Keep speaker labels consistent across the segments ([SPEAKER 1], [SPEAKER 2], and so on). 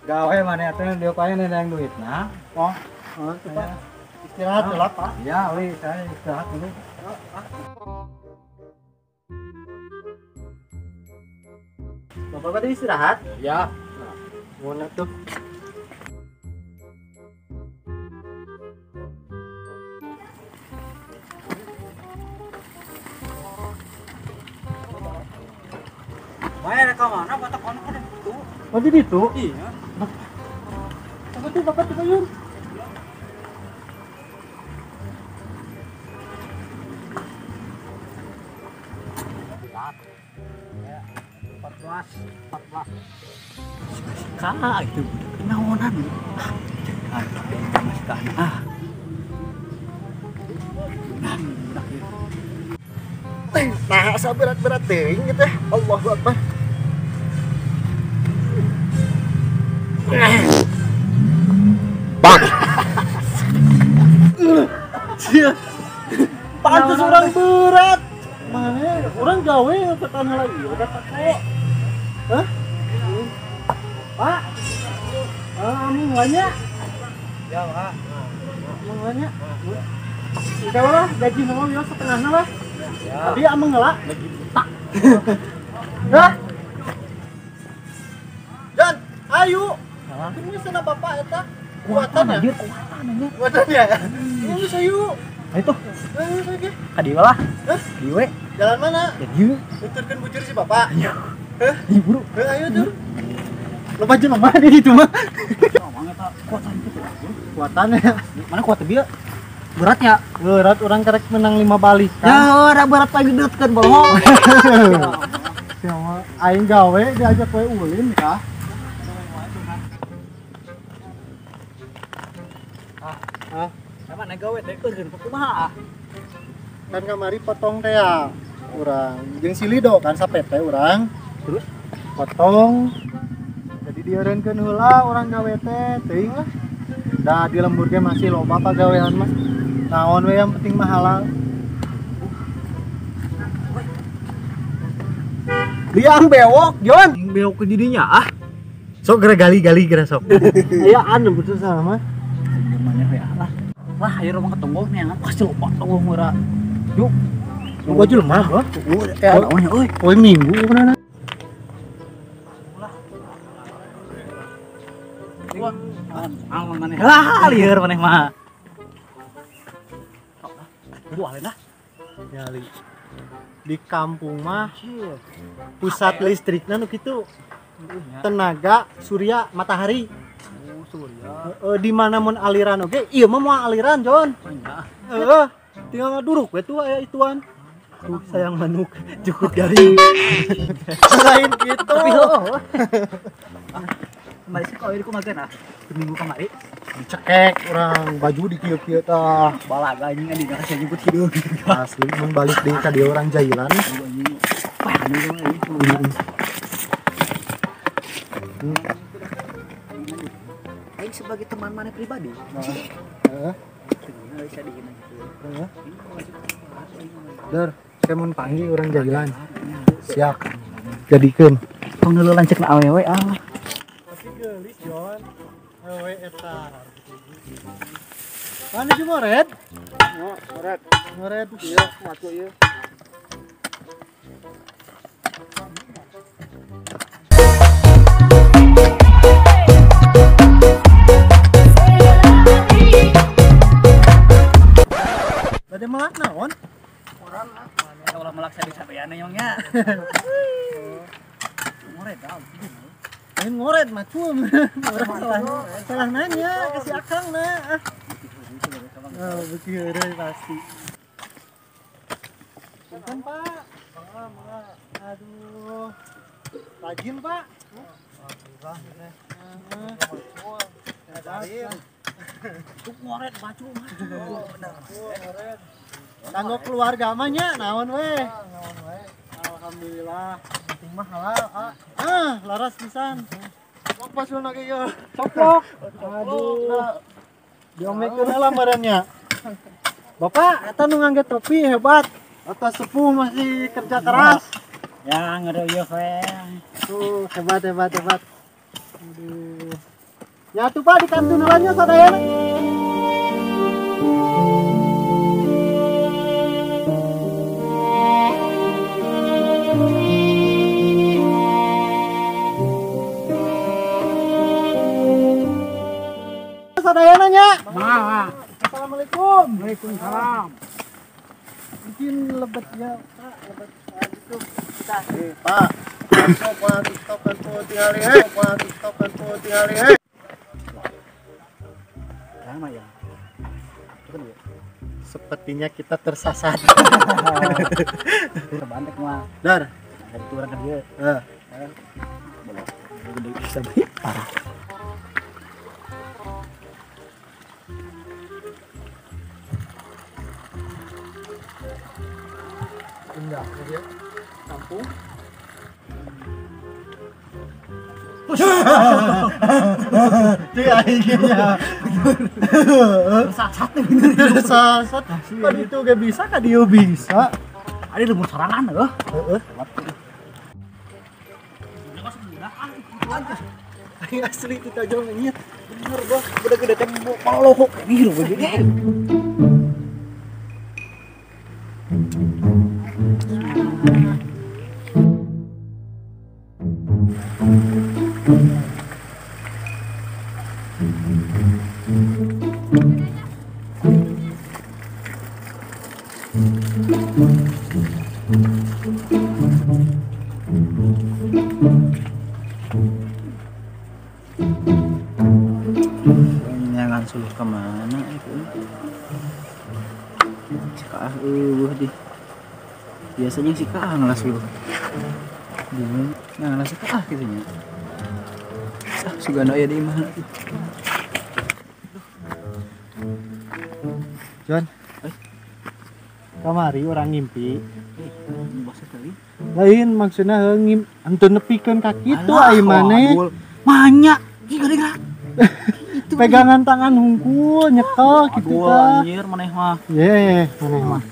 [SPEAKER 1] Gawe mana atuh dia kaya nendang duit nah.
[SPEAKER 2] Oh, Pak. Istirahat lah, Pak.
[SPEAKER 1] Ya, uli saya istirahat dulu.
[SPEAKER 2] Bapak tadi istirahat?
[SPEAKER 1] Ya.
[SPEAKER 2] Nah, tuh.
[SPEAKER 1] Bayar ke mana? Batak kono kan itu.
[SPEAKER 2] Oh, di situ?
[SPEAKER 1] Iya.
[SPEAKER 2] Apa tuh bapak tuh yun?
[SPEAKER 1] Ya, 14. Kak itu naonan. Ah, jangan ah.
[SPEAKER 2] Nah, asa berat-berat teuing gitu ya. Allahu Akbar.
[SPEAKER 3] Bang.
[SPEAKER 2] Pantes orang berat. Mana orang gawe ke tanah lagi, udah pakai. Hah? Pak. Amung banyak.
[SPEAKER 1] Ya, Pak.
[SPEAKER 2] Amung banyak. Enggak lah, gaji nama yo setengahnya lah. Tadi amung ngelak. Tak. Hah? Jan, ayo. Ini sana bapak eta. Kuatan ya?
[SPEAKER 1] Kuatan ya.
[SPEAKER 2] Kuatan ya? Ini sayu.
[SPEAKER 1] Ayo tuh.
[SPEAKER 2] Ayo sayu.
[SPEAKER 1] Ka dieu lah.
[SPEAKER 2] Hah?
[SPEAKER 1] Dieu we.
[SPEAKER 2] Jalan mana?
[SPEAKER 1] Ya dieu.
[SPEAKER 2] Tuturkeun bujur si bapak.
[SPEAKER 1] Iya.
[SPEAKER 2] Hah?
[SPEAKER 1] Ih, buru.
[SPEAKER 2] Ayo tuh. Loba jelema di ditu mah.
[SPEAKER 1] Ngomong eta kuatan itu.
[SPEAKER 2] Kuatan ya.
[SPEAKER 1] Mana kuat bieu? Beratnya.
[SPEAKER 2] Berat orang karek menang 5 balik kan.
[SPEAKER 1] Ya, ora berat lagi deutkeun bohong.
[SPEAKER 2] Siapa aing gawe diajak we ulin kah? Ah,
[SPEAKER 1] sama naik gawe teh eureun kumaha ah.
[SPEAKER 2] Kan kamari potong teh ya urang jeung si Lido kan sapete urang.
[SPEAKER 1] Terus
[SPEAKER 2] potong. Jadi dieureunkeun heula urang gawe teh teuing lah. Da di lembur ge masih loba pagawean mah. Naon we yang penting mah halal. Liang bewok, Jon.
[SPEAKER 1] Bewok ke didinya ah.
[SPEAKER 2] Sok geura gali-gali geura sok. Aya anu betul salah mah.
[SPEAKER 1] Lah, lah ayo rumah ketemu nih pasti lupa tunggu murah. Yuk.
[SPEAKER 2] Loba jelema mah.
[SPEAKER 1] Eh, naonnya euy.
[SPEAKER 2] Poe Minggu kumaha?
[SPEAKER 1] Wah, naon maneh. Lah, lieur maneh mah. Buah lah.
[SPEAKER 2] Nyali. Di kampung mah pusat listrikna nu kitu. Tenaga surya matahari.
[SPEAKER 1] Oh, surya.
[SPEAKER 2] Di mana mun aliran oge, ieu mah moal aliran, Jon. Heeh. Tinggal ngaduruk we tuh aya ituan. Tuh sayang manuk jukut garing. Lain kitu.
[SPEAKER 1] Tapi heuh. Kemarin sih kalau kumaha ah. Minggu kemarin
[SPEAKER 2] dicekek urang baju di kieu-kieu tah.
[SPEAKER 1] Balaga anjing di kasih jemput hideung gitu.
[SPEAKER 2] Asli mun balik deui ka dieu urang jailan.
[SPEAKER 1] Wah, anjing. Aing sebagai teman mana pribadi.
[SPEAKER 2] Heeh.
[SPEAKER 1] Bisa dihina gitu.
[SPEAKER 2] Heeh. Der, saya mun panggil urang jailan. Siap. Jadikeun.
[SPEAKER 1] Tong heula lanceuk na awewe ah.
[SPEAKER 2] Tapi geulis, Jon. Awewe eta. Mana sih ngoret?
[SPEAKER 3] Ngoret.
[SPEAKER 2] Ngoret.
[SPEAKER 3] Iya, masuk ieu.
[SPEAKER 2] Bade melak naon?
[SPEAKER 1] Urang ah, ulah melak sabi-sabiana nyongnya. Ngoret ah.
[SPEAKER 2] Lain ngoret macul. Urang salah nanya ke si Akang na. Oh, beuki heureuy pasti. Punten, Pak. Mangga, Aduh. Rajin, Pak.
[SPEAKER 3] Alhamdulillah.
[SPEAKER 2] Heeh.
[SPEAKER 1] Cuk ngoret baju mah.
[SPEAKER 2] Ngoret. Kanggo keluarga mah nya naon we.
[SPEAKER 3] Naon we.
[SPEAKER 2] Alhamdulillah. Penting mah halal. Ah, laras pisan.
[SPEAKER 3] Sok pasulna ge ieu.
[SPEAKER 2] Coplok. Aduh. Diomekeun heula meureun. Bapak, eta nu ngangge topi hebat. Atas sepuh masih kerja keras.
[SPEAKER 1] Ya, ngeureuy we.
[SPEAKER 2] Tuh, hebat hebat hebat. Aduh. Nyatu Pak di kantun heula sadayana. Sadayana nya.
[SPEAKER 1] Mangga.
[SPEAKER 2] Assalamualaikum.
[SPEAKER 1] Waalaikumsalam.
[SPEAKER 2] Mungkin lebet ya, Pak, lebet itu. Pak. Pak, TikTok kan tuh tingali he. Pak, TikTok kan tuh tingali he.
[SPEAKER 1] Lama ya. Itu kan ya.
[SPEAKER 2] Sepertinya kita tersasat.
[SPEAKER 1] Terbantek mah.
[SPEAKER 2] Dar.
[SPEAKER 1] Dari turun kan dia.
[SPEAKER 2] Heeh.
[SPEAKER 1] Boleh. Gede bisa beli parah.
[SPEAKER 3] Indah ya. Kampung.
[SPEAKER 2] Cik aingnya.
[SPEAKER 1] Tersasat nih bener.
[SPEAKER 2] Tersasat. Kan itu gak bisa, kan dia bisa.
[SPEAKER 1] Ada lumur sorangan heuh.
[SPEAKER 2] Heeh. Aing asli kita jauh nyet.
[SPEAKER 1] Bener gua gede-gede tembok malohok ini lho begini. Jangan suluh kemana itu? Si Kaah deh. Biasanya si Kaah ngelas suluh. Nah, ngelas si Kaah gitu nya. Ah, sugana aya di imah tuh.
[SPEAKER 2] John. Kamari orang ngimpi. Lain maksudnya ngim henteu nepikeun ka kitu ai maneh.
[SPEAKER 1] Banyak. Ih gede-gede.
[SPEAKER 2] Pegangan tangan hungkul nyekel gitu tah.
[SPEAKER 1] Anjir maneh mah.
[SPEAKER 2] Ye, maneh mah.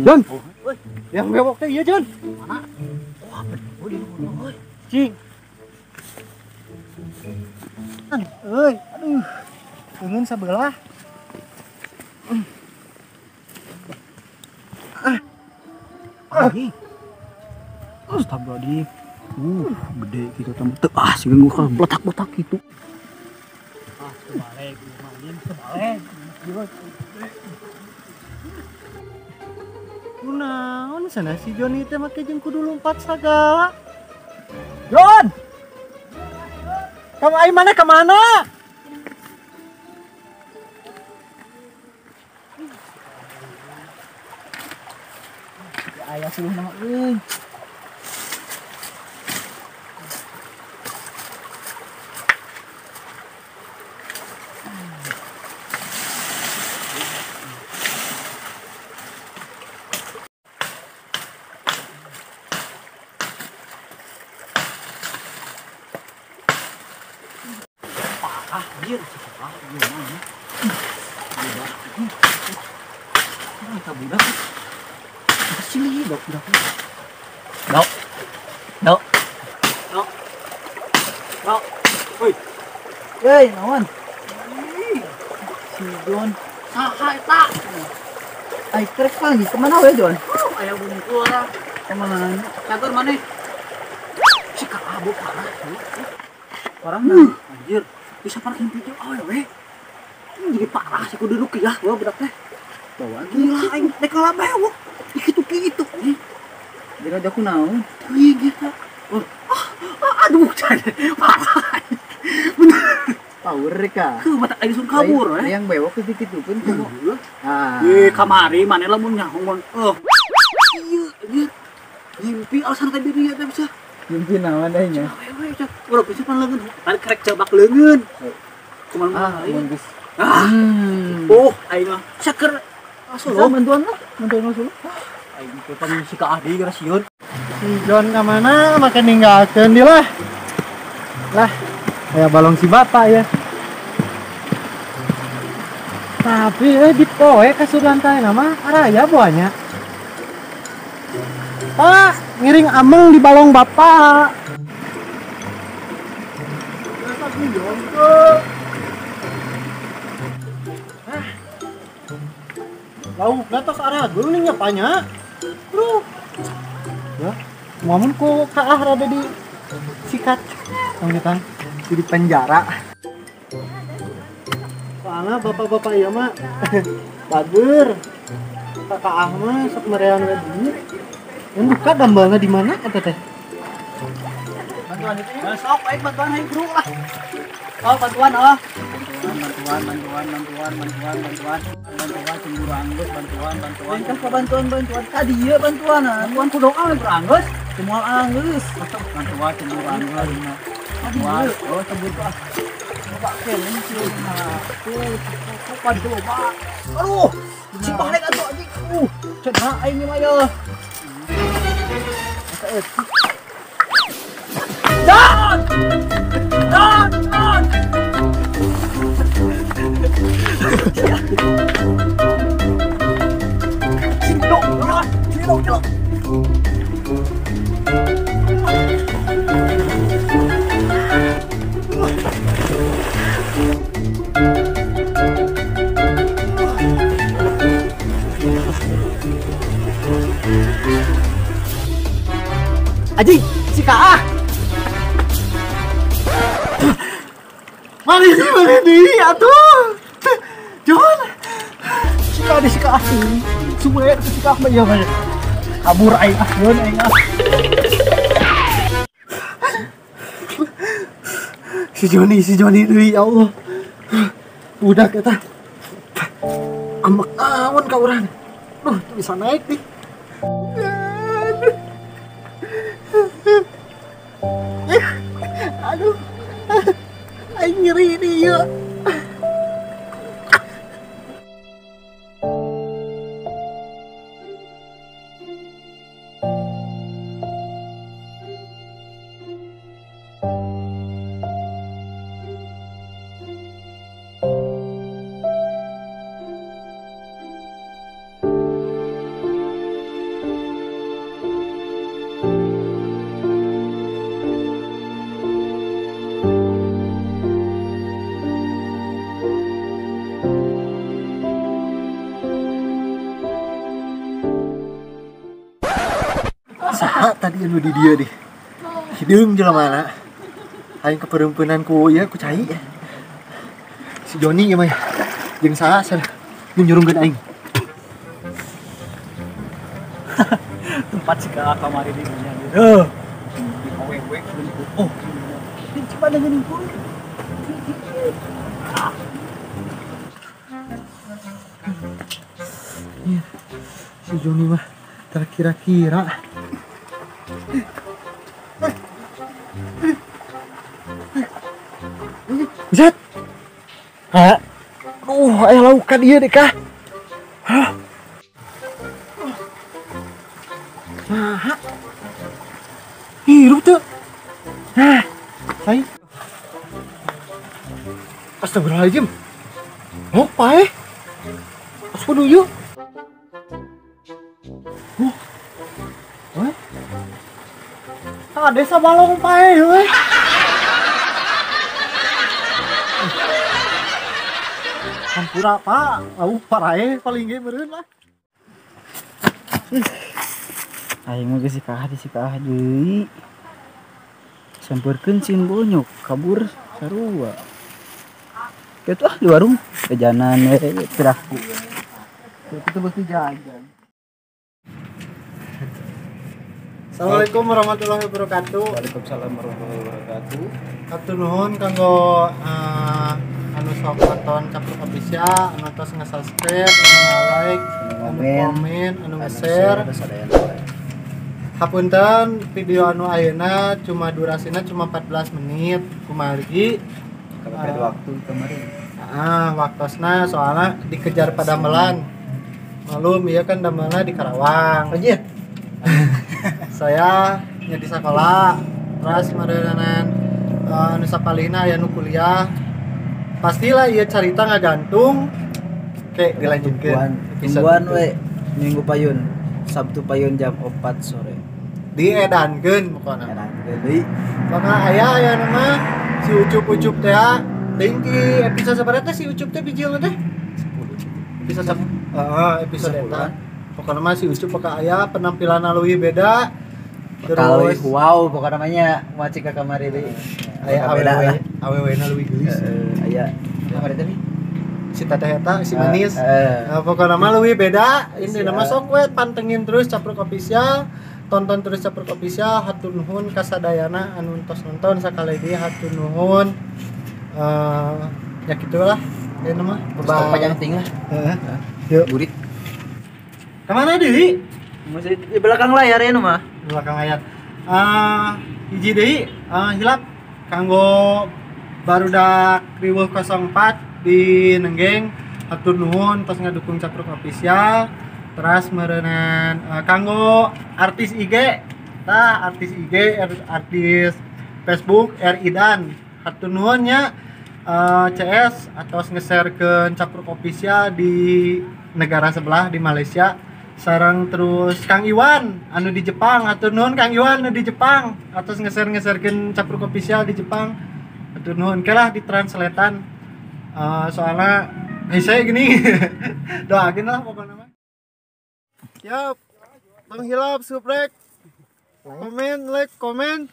[SPEAKER 2] John. Yang bewok teh ieu John.
[SPEAKER 1] Mana? Wah, bener di euy.
[SPEAKER 2] Cing. Euy, aduh. Leungeun sabelah.
[SPEAKER 1] Ah. Astagfirullahaladzim. Gede gitu teman. Ah, sih gua botak-botak gitu. Ah, sebalik, lumayan sebalik.
[SPEAKER 2] Kunaon sana si Joni teh make jeung kudu lompat sagala. Jon. Kamu ai mana ke mana?
[SPEAKER 1] Ayah suluh nama euy. Parah, anjir, parah gimana? Budak. Kita budak. Sini, dok, dok. Dok. Dok. Dok. Dok. Woi. Hei, naon? Si John. Saha eta? Ai krek lagi kemana we, John? Aya bungkul lah. Kemana? Catur maneh. Si kaabok parah. Parah nah, anjir. Bisa parah mimpi jeung awewe. Jadi parah si kudu rukiah gua budak teh. Bawa gila aing rek kalabewok. Gitu-gitu.
[SPEAKER 4] Jadi aku naon?
[SPEAKER 1] Iya gitu. Oh, aduh, parah. Bener.
[SPEAKER 4] Power reka.
[SPEAKER 1] Heuh, batak aing sun kabur
[SPEAKER 4] eh. Yang bewok gitu pun kudu.
[SPEAKER 1] Ah. Ye, kamari maneh lamun nyaho mun Iya, anjir. Ngimpi alasan teh diri teh bisa.
[SPEAKER 4] Ngimpi naon deh nya?
[SPEAKER 1] Awewe cak. Urang bisa pan leungeun. Tarik kerek jabak leungeun. Kumaha
[SPEAKER 4] mun geus.
[SPEAKER 1] Ah. Oh, aing mah saker
[SPEAKER 4] Suluh bantuan lah, bantuan suluh.
[SPEAKER 1] Aing teh pan si Ka Adi gara sieun.
[SPEAKER 2] Si John ka mana make ninggalkeun di lah. Lah, kayak balong si bapak ya. Tapi dipoe kasur lantai nama araya buahnya. Pak, ngiring ameng di balong bapak. Iya, ah. Lauk tos arah dulu nih nyapanya. Bro. Ya, mamun ku kaah rada di sikat. Tang di penjara. Soalnya bapak-bapak ieu mah bager. Kakak ah mah sok merean we duit. Yang buka dambalna di mana eta teh?
[SPEAKER 1] Bantuan itu ya. Sok aing bantuan aing bro lah. Oh, bantuan oh. Bantuan bantuan bantuan bantuan bantuan bantuan cemburu anggus bantuan bantuan. Lengkap bantuan bantuan tadi ieu bantuan. Bantuan ku doa bro anggus, semua anggus. Bantuan cemburu anggus. Bantuan oh cemburu ah. Coba kene sih nah. Tuh coba coba. Aduh, si balik atuh anjing. Cedera aing mah ya. Dan! Dan! Dan! Cindok, cindok, cindok. Aji, si Kaah.
[SPEAKER 2] Mari sih, mari di, atuh. John.
[SPEAKER 1] Si Kaah di si Kaah. Suwe si Kaah mah ieu mah. Kabur aing ah, John aing ah.
[SPEAKER 2] Si Joni deui ya Allah. Budak eta. Ambek naon ka urang. Duh, bisa naik nih. Aduh, aing nyeri nih ya. Saha tadi anu di dia deh. Hideung jelema mana? Aing keperempuanan ku ieu ku cai. Si Joni ieu mah ya. Jeung saha sana nyurungkeun aing.
[SPEAKER 1] Tempat si Kaah kamari di dunia gitu. Di awewe oh. Di Cipada geuning pun.
[SPEAKER 2] Iya. Si Joni mah terkira-kira. Zat. Hah? Aduh, aya laukan ieu deh kah? Hah? Nah. Hirup tuh. Nah, saya. Astagfirullahaladzim. Oh, pae. Aduh, yuk. Oh. Weh. Tah desa balong pae euy. Hampura Pak, au parae paling ge meureun lah.
[SPEAKER 4] Aing mah geus kaah di kaah deui. Sampeurkeun cin bonyok kabur sarua. Kitu ah di warung jajanan we piraku. Kitu beuki jajan.
[SPEAKER 2] Assalamualaikum warahmatullahi wabarakatuh.
[SPEAKER 3] Waalaikumsalam warahmatullahi wabarakatuh.
[SPEAKER 2] Hatur nuhun kanggo anu sok nonton Capruk Official, anu tos nge-subscribe, anu nge-like, anu komen, anu nge-share. Hapunten video anu ayeuna cuma durasina cuma 14 menit kumargi
[SPEAKER 4] kepepet waktu kemarin.
[SPEAKER 2] Ah, waktosna soalna dikejar padamelan. Malum ieu kan damelna di Karawang.
[SPEAKER 4] Anjir.
[SPEAKER 2] Saya nya di sekolah, terus marenanan anu sapalihna aya nu kuliah. Pastilah ieu carita ngagantung ke dilanjutkeun.
[SPEAKER 4] Tungguan we minggu payun, Sabtu payun jam 4 sore.
[SPEAKER 2] Diedankeun pokona.
[SPEAKER 4] Edankeun deui.
[SPEAKER 2] Pokona aya aya nama Si Ucup-ucup teh teuing ti episode sabaraha teh si Ucup teh bijilna teh? 10. Episode heeh, episode eta. Pokokna mah si Ucup pokok aya penampilanna leuwih beda.
[SPEAKER 1] Terus wow pokokna mah nya moal cik ka kamari deui.
[SPEAKER 2] Aya awewe, awewe-na leuwih geulis.
[SPEAKER 1] Heeh, aya. Kamari teh
[SPEAKER 2] si teteh eta si manis. Nah, pokokna mah leuwih beda. Intina mah sok we pantengin terus Capruk Official, tonton terus Capruk Official, hatur nuhun kasadayana anu tos nonton sakali deui hatur nuhun. Ya gitulah ieu mah.
[SPEAKER 1] Bye. Panjang ting lah.
[SPEAKER 2] Heeh. Yuk.
[SPEAKER 1] Burit.
[SPEAKER 2] Kemana deui?
[SPEAKER 1] Masih di belakang layar ya mah.
[SPEAKER 2] Belakang layar. Hiji deui hilap kanggo barudak Riweuh 04 di Nenggeng, hatur nuhun tos ngadukung Capruk Official. Teras meureunan kanggo artis IG, tah artis IG, artis Facebook R Idan, hatur nuhun nya CS atos nge-sharekeun Capruk Official di negara sebelah di Malaysia. Sareng terus Kang Iwan anu di Jepang, hatur nuhun Kang Iwan anu di Jepang atos nge-share-nge-sharekeun Capruk Official di Jepang. Hatur nuhun kelah ditranslatean. Soalnya saya gini doakin lah pokoknya mah. Yap, tong hilap subrek, komen, like, komen,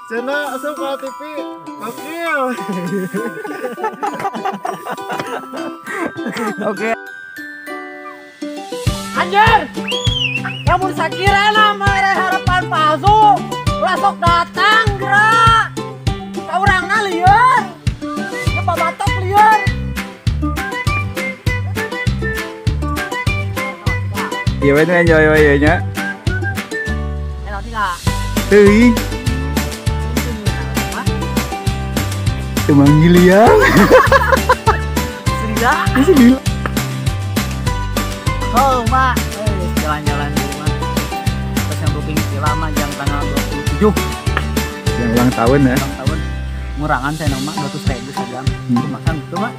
[SPEAKER 2] channel asup ka TV, gokil.
[SPEAKER 1] Oke.
[SPEAKER 4] Anjir, kamu sakira mere harapan palsu, ulah sok datang gerak, ka urangna lieur. Babatok lieur.
[SPEAKER 3] Iya we enjoy we nya.
[SPEAKER 4] Eta lah.
[SPEAKER 3] Teuing. Teu manggil ya.
[SPEAKER 4] Sedih.
[SPEAKER 3] Sedih.
[SPEAKER 1] Oh, Mak. Jalan-jalan di rumah. Terus yang booking lama jam tanggal 27.
[SPEAKER 3] Yang ulang tahun ya.
[SPEAKER 1] Ulang tahun. Ngurangan saya nama 200.000 sajam. Makan gitu mak.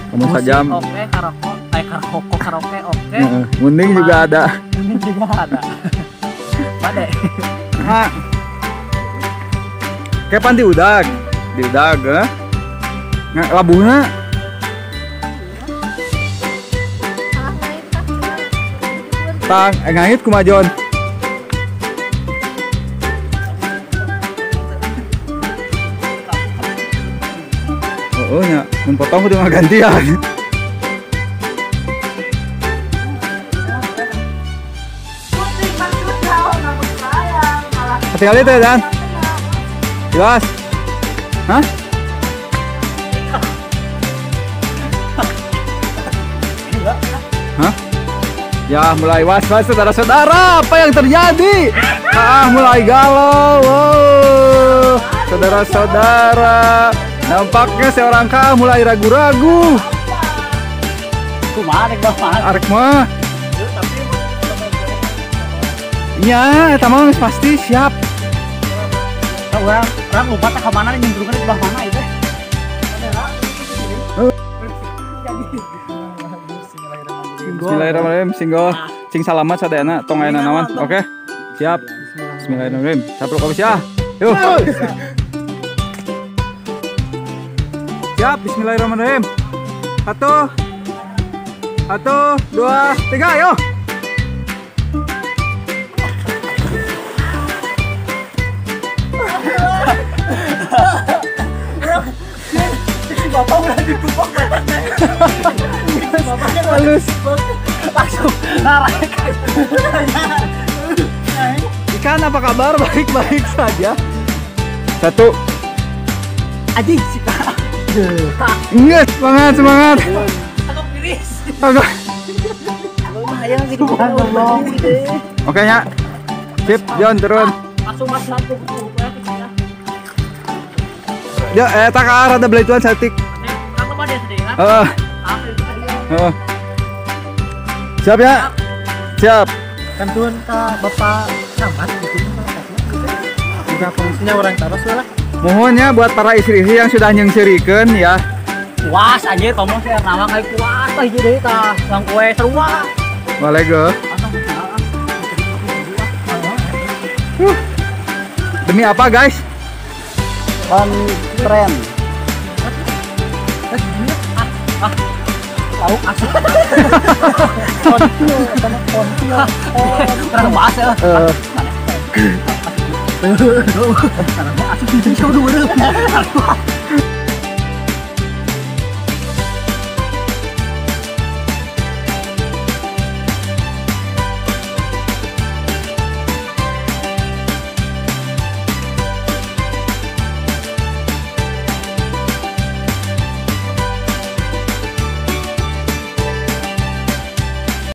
[SPEAKER 3] Kamu sajam.
[SPEAKER 1] Oke, karaoke, karaoke oke.
[SPEAKER 3] Mending juga ada.
[SPEAKER 1] Mending juga ada. Pade.
[SPEAKER 3] Mak. Kapan di udag? Di udag, eh? Nggak labuhna. Tang, ngangit kumajon. Oh nya, mun potong kudu ngagantian. Ketinggalan itu ya, Dan? Jelas. Hah? Hah? Ya, mulai was-was saudara-saudara, apa yang terjadi? Ah, mulai galau. Oh, saudara-saudara. Nampaknya seorang K mulai ragu-ragu.
[SPEAKER 1] Kumaha rek bapak?
[SPEAKER 3] Arek mah. Ya, eta mah geus pasti siap.
[SPEAKER 1] Orang lupa teh ka mana nyemplungkeun di belah mana ieu teh.
[SPEAKER 3] Bismillahirrahmanirrahim, singgol. Cing salamat sadayana tong aya nanaon. Oke. Siap. Bismillahirrahmanirrahim. Capruk Official. Yuk. Siap, bismillahirrahmanirrahim. 1, 2, 3, yuk.
[SPEAKER 1] Si bapak udah dipupuk.
[SPEAKER 3] Halus.
[SPEAKER 1] Langsung narik.
[SPEAKER 3] Ikan apa kabar? Baik-baik saja. 1.
[SPEAKER 1] Anjing si Kak.
[SPEAKER 3] Nges, semangat, semangat.
[SPEAKER 1] Aku piris.
[SPEAKER 3] Oke ya. Sip, John turun.
[SPEAKER 1] Langsung mas satu.
[SPEAKER 3] Ya, tak arah ada belaituan satik. Heeh. Heeh. Siap ya? Siap.
[SPEAKER 2] Kantun ka Bapak Camat gitu. Juga fungsinya orang taros lah.
[SPEAKER 3] Mohonnya buat para istri-istri yang sudah nyengsirikeun ya.
[SPEAKER 1] Puas anjir kamu sih nawang kayak puas tah hiji deui tah. Bang kue sarua.
[SPEAKER 3] Walego. Demi apa guys?
[SPEAKER 4] Kontren.
[SPEAKER 1] Lauk asup. Kontil, sama kontil. Orang bahas ya. Asup.